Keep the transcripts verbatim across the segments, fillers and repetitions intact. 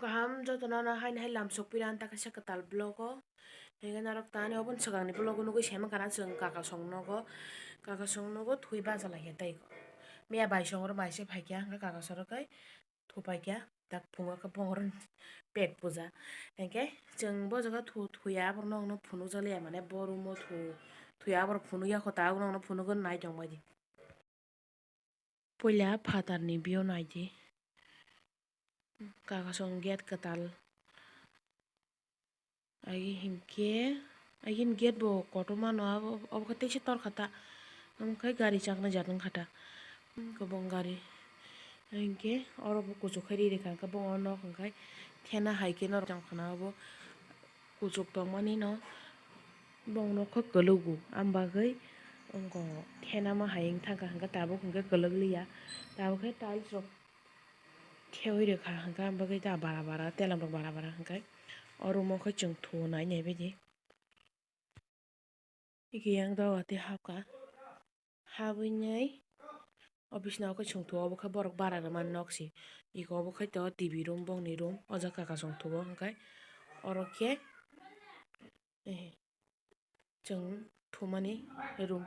Kaham jotono no haino hai lamsok pira ang ta kaisa kwtal vlog o. Hinkhe norok tani obo swkangni vlog o nugwi saimankha na chwng kaka song nogo. Kaka song nogo thwi bacha lai khe tei. Miya bai song oro bai se phaikha hinkhe kaka song rok kai. Thupaikha, tak phungo khe bongorok pet puja. Hinkhe chwng bo jaga thu-, thuya aborok nokno phunukjak liya, mane bo room o thu-, thuya aborok phunukya kho, tabuk nokno phunukgwi nai tongbaidi. Puila phatarni view naidi. Kaka song gate kwtal. Agi hinkhe, agi ni gate bo kotorma no, abo, obo khe teisa tor kha ta. Omo khe gari chaknai jat wngkha ta. Kwbang gari. Hinkhe oro bo kuchuk khe ri rikha, hinkhe bo nok hinkhe thena hai khe norok tong khna obo kuchuk tongmani no bong nok khe kwlwgo. Am bagwi wngkha thena ma hai wng thangkha, hinkhe tabuk hinkhe kwlwk liya. Tabuk khe tiles rok. Thewi rwkha hwnkhe, ang bagwi ta bara bara, telam rok bara bara hwnkhe, o room o khe chwng thuo nai nai baidi. Eke yang doga tei hapkha, habwi nai o bisna o khe chwng thuo, obo khe borok bara rwmani nok se. Eko obo khe to T V room, bongni room, o jaga kaka chwng thuo hwnkhe, oro khe, eh, chwng thumani room.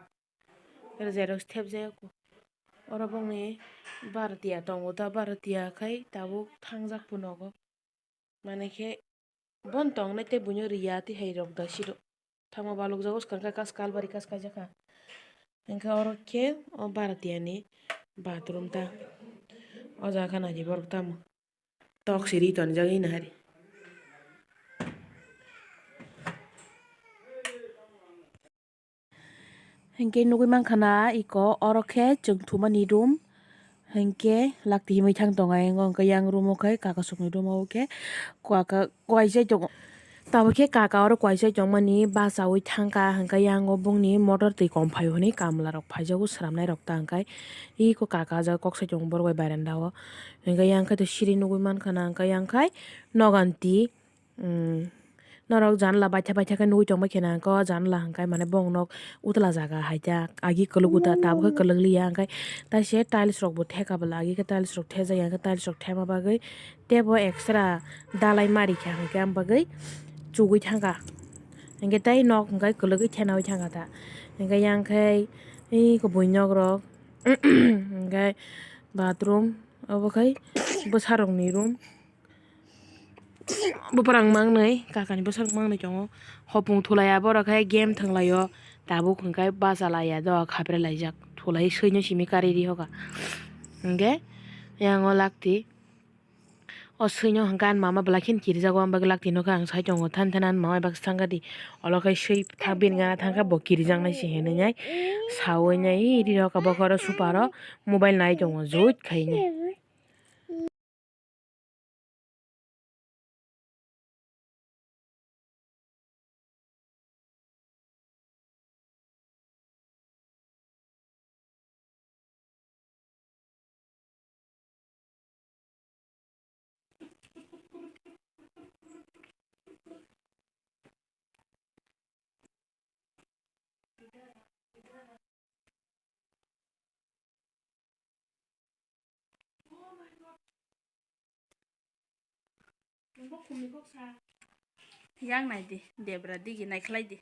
Xerox thepjak oro bongni bara tiya tongo ta, bara tiya khai tabuk thangjak pho nogo. Manwi khe bono tongnai tei buino riya twi hai rok da siro. Thangma balukjago swkang khe kas kalbari kas kaijakha. Hinkhe oro khe o bara tiyani bathroom ta. O jaga khe naidi borok tamo. Tok siri tonjak nai hari. Hinkhe nugwi mankha na eko oro khe chwng thumani room. Hinkhe lakti himwi thang tongo ayang o, hinkhe yang room o khe kakasukni room o khe kaka kwai chai tongo. Tabuk khe kaka oro kwai chai tongmani bachaui thangkha, hinkhe yang o bongni motor twi kom phaio hinwi kamla rok phaijago, swnamnai rok ta hinkhe. Eko kaka o jaga kok sai tongo borok bai baranda o. Hinkhe yang khe to siri nugwi mankha na, hinkhe yang khai noganti, umm, norok janla baitha baitha khe nugwi tongbai khe na, hinkhe o janla hinkhe mane bong nok utla jaga hai ta, agi kwlwk o ta, tabuk khe kwlwk liya, hinkhe taise tiles rok bo theka bwla, agi khe tiles rok thejak ya, hinkhe tiles rok thema bagwi teibo extra dalai mari kha, hinkhe am bagwi chugui thangkha, hinkhe tei nok hinkhe kwlwgwi thenaui thangkha ta, hinkhe yang khe eko buinok rok. Hinkhe bathroom obo khai bwsarokni room. Bwprang mangnwi, kakani bwsarok mangnwi tongo. Hopung thulaiya borok khe game thwnglaio. Tabuk hwnkhe bachalaiya doga khaprelaijak. Thulai swino simi karwi rihokha. Hinkhe yang o lakti. O swino hwnkhe ani mama belai kheno kirijago, ang bagwi lakti nokha ang sai tongo, than than ani mama bai baksa thangkha di, olo khai swi thang bini gana thangkha bo kirijaknai se hinwi nai sawi nai ri rokha bokhoro suparo mobile nai tongo jut khainwi. Yang nai di, debra digi nai khlai di.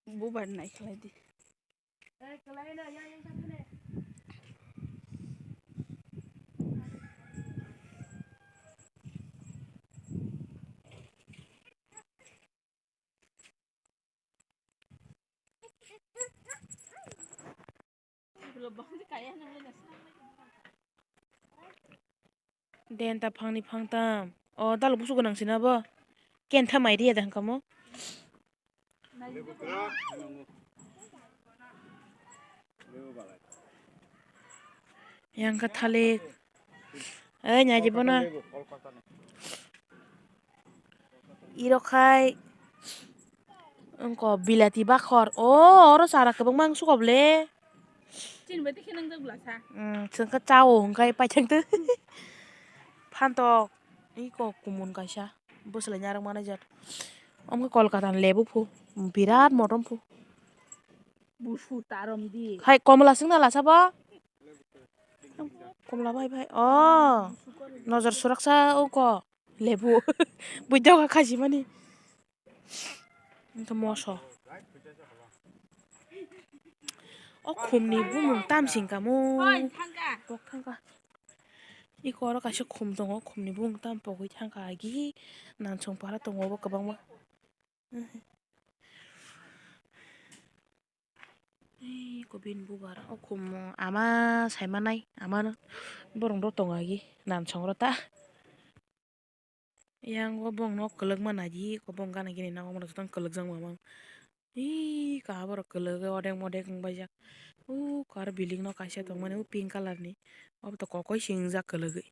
Bubar nai khlai di. Denta phangni phangtam. O dalok busu gwnang sina bo. Kentha mai riya da hwnkha mo. Yang kha thalik. Ei, nai di bono. Iro khai wngkha bilati bakhor. O, oro chara kwbangma wngsugo le. Chini bai tikhe nang jak bwla sa. Hmm, chwng khe chao hwnkhe paithak twi. Phantok, iko kumun kaisa. Bwswlai narwk manai jat. Omo khe Kolkata ni lebu phu. Birat motom phu. Busu tarom di. Hai, komla singna lasa ba? Komla bai bai. Oh. Nojor suraksa oko. Lebu. Buidok khaji mani. Engkhe moso. O khumni bumung tam sing kamo. Hoi, thangka. Bok thangka. Iko oro kaisa khum tongo, khumni bumung tam pogwi thangka agi. Nansong para tongo obo kwbangma. Ei, ko bini bubar o khum ama saimanai, amano borok rok tongo agi, nansong rok ta. Yang o bongno kwlwkma naidi, ko bong gana gini nango, jotono kwlwkjak mamang. Ee, kaha borok kwlwgwi odek modek wngbaijak. O kar building no kaisa tongmani, o pink colour ni. Obo to kokoi se wngjak kwlwgwi.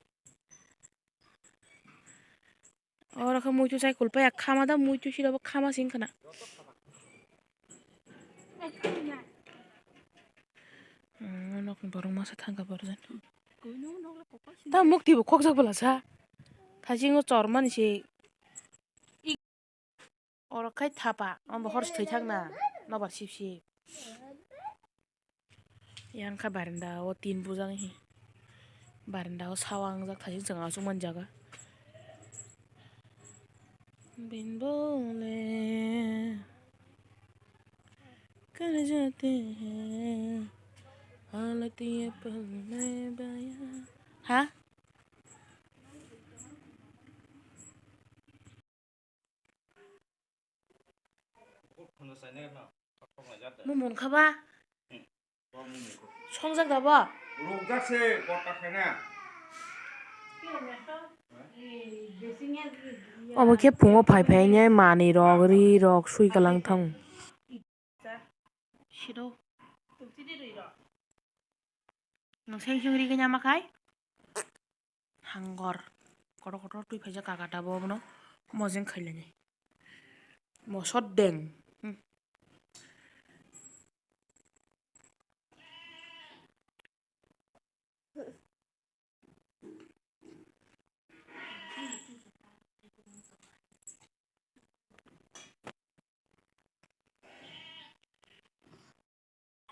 Oro khe muitu cycle paya khama da, muitu sida bo khama sing khna. Hmm, nok ni borok masa thangka borok jan. Ta mukti bo khokjak bwla sa. Thajingo chormani se. Oro khai thapa, omo hor se thwi thangna, nobar sip sip. Yang kha baranda o tin bujang hi. Baranda o sawa wngjak thajin chwng achuk man jaga. Bin bole kar jate hain, halat ye pal mein baya. Ha? Mumung kha ba? Songjak da ba? Obo khe phungo phai phai nai manwi rok, ri rok sui kalang thang. Siro. Nwng seng seng ri khe nyama khai? Hangor. Kotor kotor twi phaijak kaka tabuk abono mojeng khailani. Mosodeng. Hmm.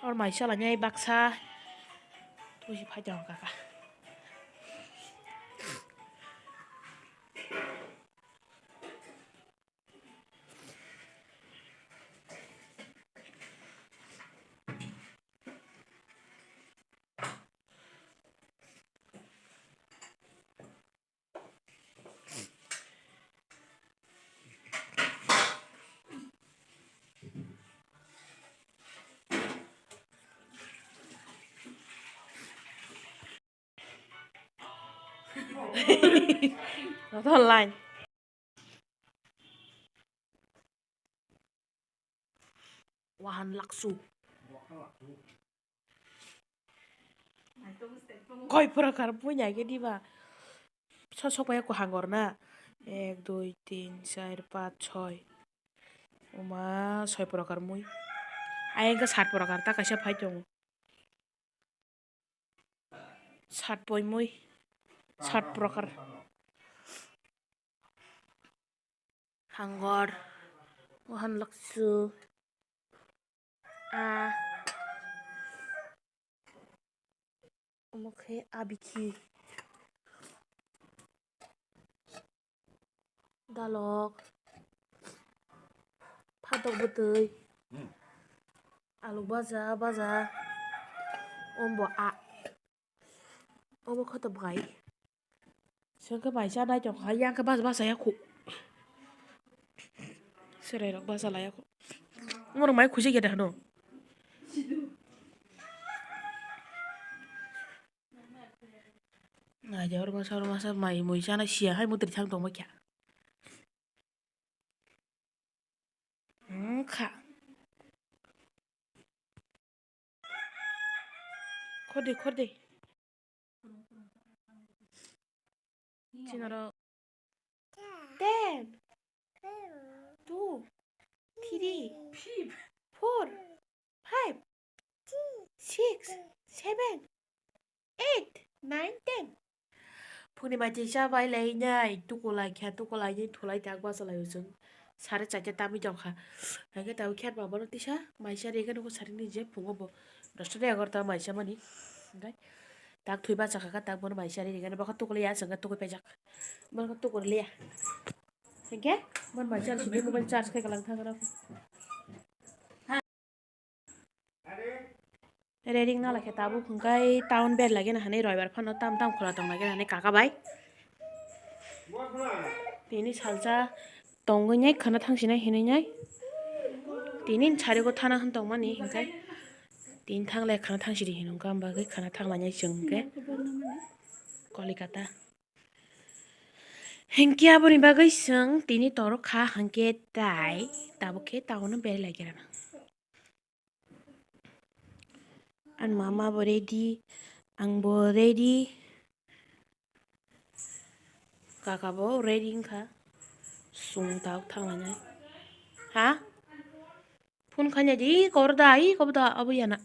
Or mai chala nyai baksa. Tuji phai jang kaka. Not online. Wahan laksu. Koi prokhar mui nai khe diba? Sosok bai ko hangor na. Ek, dui, tin, char, panch, choi. Oma soi prokhar mui. Ai engkhe sat prokhar ta kaisa phai tongo. Sat poimoi, sat prokhar. Hangor, wahan laksu, a, omo khe abikhi, dalok, phatok bwtwi, hmm, alu baja, baja, ombo a, omo khe to bai. Sengkhe bai cha nai tong kha, yang khe bas bas ya khu. Serai rok basa laya khu. Omo rok mai khusi khe da hano. Naidi oro masa, oro masa mai mui chana sia hai mutri thang tongma kya. Wngkha. Khordi, khordi. Chinaro. Ten. Two. Three. Four. Five. Six. Seven. Eight, nine, ten. Phungni bai twi cha bai lai nai, tuku lai kha, tuku lai nai, thulai tak basa lai o chwng. sare chaita tamwi tongkha. Hingke tabuk khe baba no tisa maisa ri gana sari ni je phungo bo dosta de egarota maisa mani. Hingke tak thwi bacha kha tak bono maisa ri gana bokha tukuli ya sengke tukui pejak. Bokha tukuli ya. Hingke bon maisa sidi mobile charge khe kalang thang rok. Reading na lakhe tabuk hwnkhe town ber lagina hinwi roibar phano tam tam khwla tong lagina hinwi kaka bai. Tini salsa tongwi nai khwna thangsinai hinwi nai. Tini sarigo thana hwn tongmani hwnkhe tini thangle khwna thangsidi hinwi wngkha, am bagwi khwna thanglainai chwng hwnkhe Kolikata. Hwnkhe aboni bagwi chwng tini toro kha hwnkhe tai tabuk khe town o berai lagirana. Ani mama bo ready, ang bo ready, kaka bo ready wngkha, chwng tabuk thanglainai. Ha? Phone khaina di, kor da, i kor da, abo yana.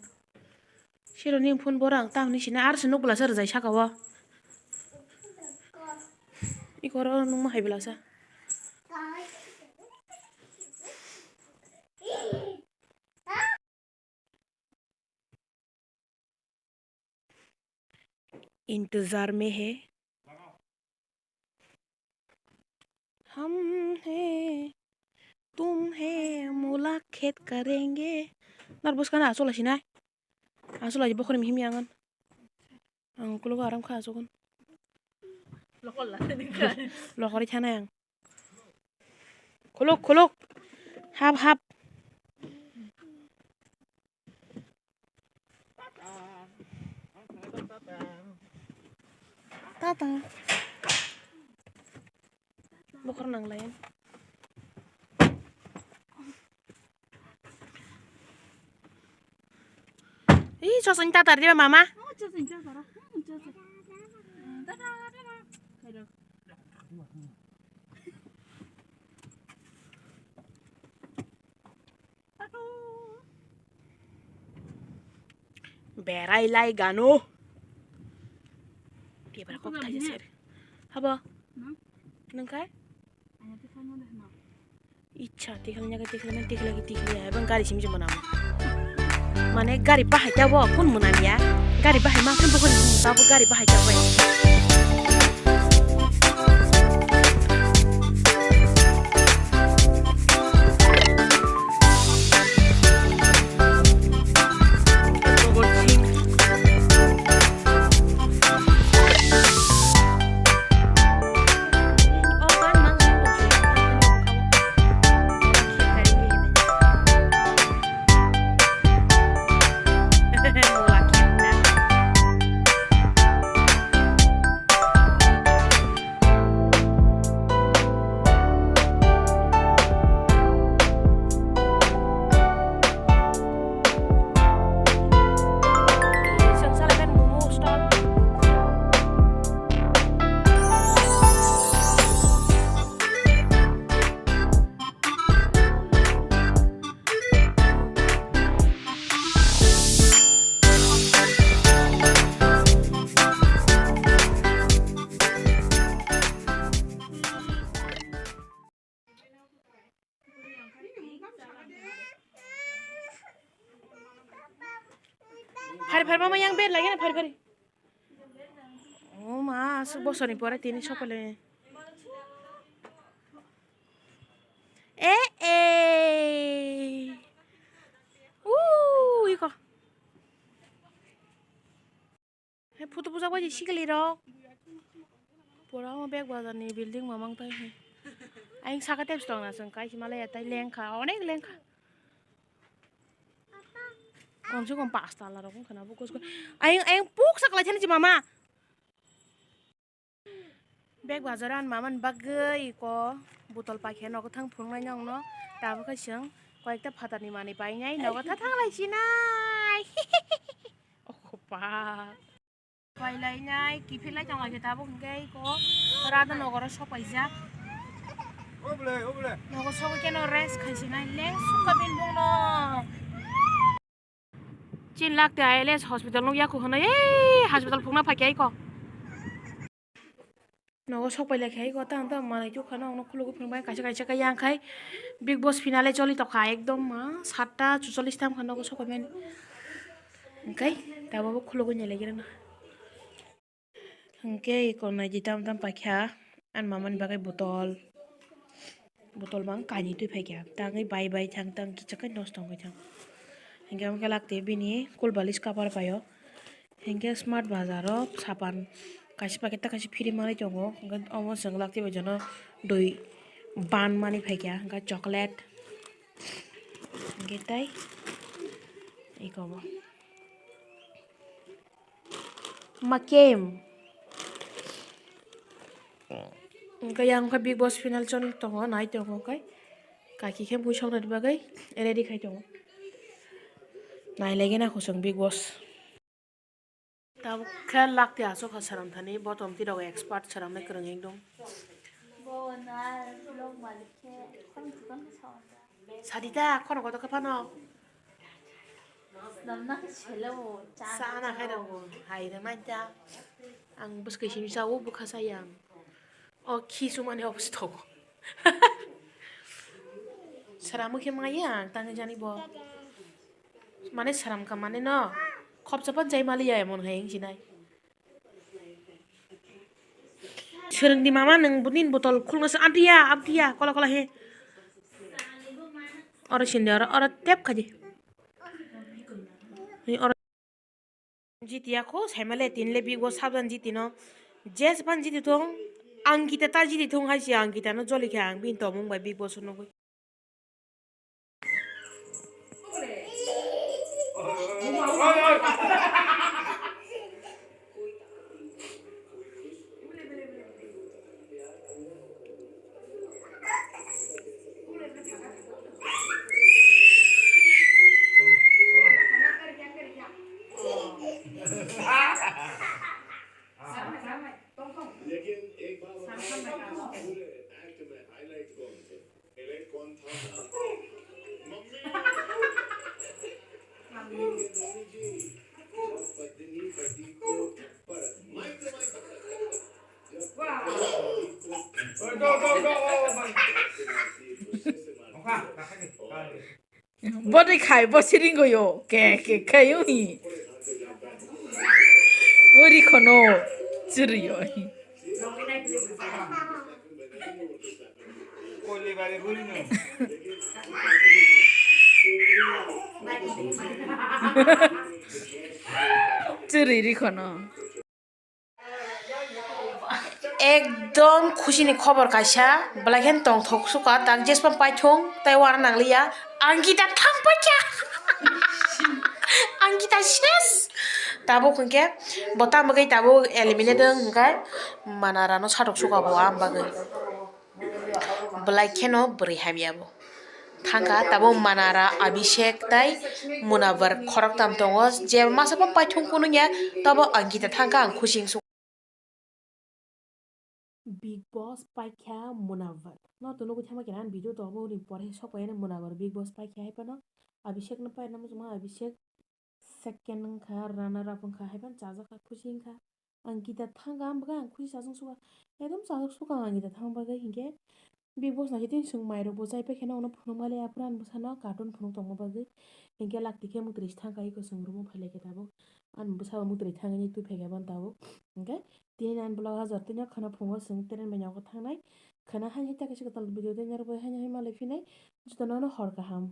Siro ni phone bora ang tang ni sina, ar se nuk bwlasa rwjai saka o. I kor o nung ma hai bwlasa. इंतजार में है हम हैं तुम है मुलाकात करेंगे. Nar bwskang no achuk lai sinai. Achuk lai bokhorni mihim yangan. Ang ukulok aram kha achukun. Lokori thana yang. Khuluk, khuluk. Hap, hap. Tata. Bokhor nang layan. Ih, sosok ni tata riba mama. Oh, sosok ni tata ra. Hmm, sosok. Tata, tata. Khairok. Berai lai gano. Dia berkok tanya sir. Haba? Nengkai? Icha tikhlai nyaga tikhlai man tikhlai ki tikhlai ya bang gari simi jumana. Mane gari bahai ta bo kun munam ya. Gari bahai ma kun bo kun ta bo gari bahai ta bo. Phari phari mama yang ber lagi na phari phari. Oh ma, aswk bosorni pore tini sokole. Eh, eh. Uh, iko. He photo bujak bai sikli rok. Pura o bag bazar ni building mamang tai he. Ayang saka tep stong na song kai himalaya tai lengkha, onek lengkha. Komse kom pas tala rok wngkha na bo kusko. Ayang, ayang puk saklai thani si mama. Bag bazar an mama ni bagwi iko botol paikhe nogo thang phunuknai nokno. Tabuk khe chwng koyekta phatar ni manwi painai nogo tha thang lai sinai. Okhopa. Pailainai, kiphilai tonglaikhe tabuk hwnkhe iko Radha Nogoro sopaijak. Nogo sogwi kheno rest khaisinai le sukha bini bongno. Chin lakh te I L S hospital nukya kho hwnwi, ei hospital phukna phaikha iko. Nogo sok pai lai khai, ko tang tang manwi tuk khana, ono khulugwi phunuk bai kaisa kaisa khe yang khai. Bigg Boss finale choli tokha, ekdom ma satta chuchollis tam kha nogo sok pai mani. Hwnkhe tabuk bo khulugwi nai lai rwna. Hwnkhe eko nai di tam tam paikha, ani mamani bagwi botol. Botol bang kainwi twi phaikha, tangwi bai bai thang tang kichak khe nosto wngwi thang. Hwnkhe omo khe lak twi bini cool balis cover paio. Hwnkhe Smart Bazar o sapan kaisa packet ta kaisa free manwi tongo, hwnkhe omo chwng lak twi bai jono dui ban manwi phaikha, hwnkhe chocolate, hwnkhe tei eko bo. Ma kem. Hwnkhe yang khe Bigg Boss final choli tongo, nai tongo khe. Kaki khe mui soknani bagwi ready khai tongo. Nai lai gana khosong Bigg Boss. Tabuk khe lak twi aswk kha swnam thani, bo tong twi rok expert swnamnai kwrwng ekdom. Bo na vlog malik khe khorang thwkang khe sa. Sadita, khorang kotor khe phano. Namna khe sele bo, cha. Sana khai rw bo, hai rw mai ta. Ang bwskang simi cha o, bwkha cha yang. O khi sumani obosta tongo. Sara mui khe maya ang tangwi jani bo. Mane sara mkha mane no. Khopsa pan chai maliya emon hai wng sinai. Swrwngdi mama nwng bini botol khulna se abdiya, abdiya, kola kola he. Oro sindi oro, oro tep khaidi. Ni oro jitiya kho, saimale tinle Bigg Boss sabjani jitino. Jes pan jiti thung, Angkita ta jiti thung hai se Angkita no joli khe ang bini tongmung bai Bigg Boss nugwi. Boni khai bo siringo yo ke ke khayo hi. Ori khono chiri yo hi. Chiri ri khono. Ekdom khusi ni khobor kaisa, belai khe tongthok sukha, tak jespan paithung tei uanw nangliya, Angkita thang paikha, Angkita ses. Tabuk hwnkhe bo tamo khe tabuk eliminate wng hwnkhe Manara no satok sukha bo, am bagwi belai kheno bwrwi hamya bo. Thangkha tabuk Manara, Abhishek tei Munawar khoroktham tongo, je masa bo paithung kunu ya, tabo Angkita thangkha, ang khusi wng sukha. Bigg Boss paikha Munawar. No to nugwi thangma khe ani video to obo ni pore sok pai ani Munawar Bigg Boss paikha hai phano. Abhishek no pai nang mujuma Abhishek second wngkha, runner up wngkha hai phano chajakha, khusi wngkha. Angkita thangkha ang bwkha ang khusi chajak sukha. Ekdom chajak sukha ang Angkita thang bagwi hinkhe. Bigg Boss naikhe tei chwng mairokbo chai paikhe no, ono phunukma le aphuru ani bwsano cartoon phunuk tongma bagwi. Hinkhe lak tikhe mwtwrwi se thangkha, eko chwng room-o phailaikhe tabuk. Ani bwsabo mwtwrwi thangwi twi phaikha boni tabuk. Hinkhe tini ani vlog o jotoni kheno phungo chwng train bai nogo thangnai. Khwna haini hai ta kaisa kwtal video tei norokbai haino hai malai phinai. Jotono no hor kaham.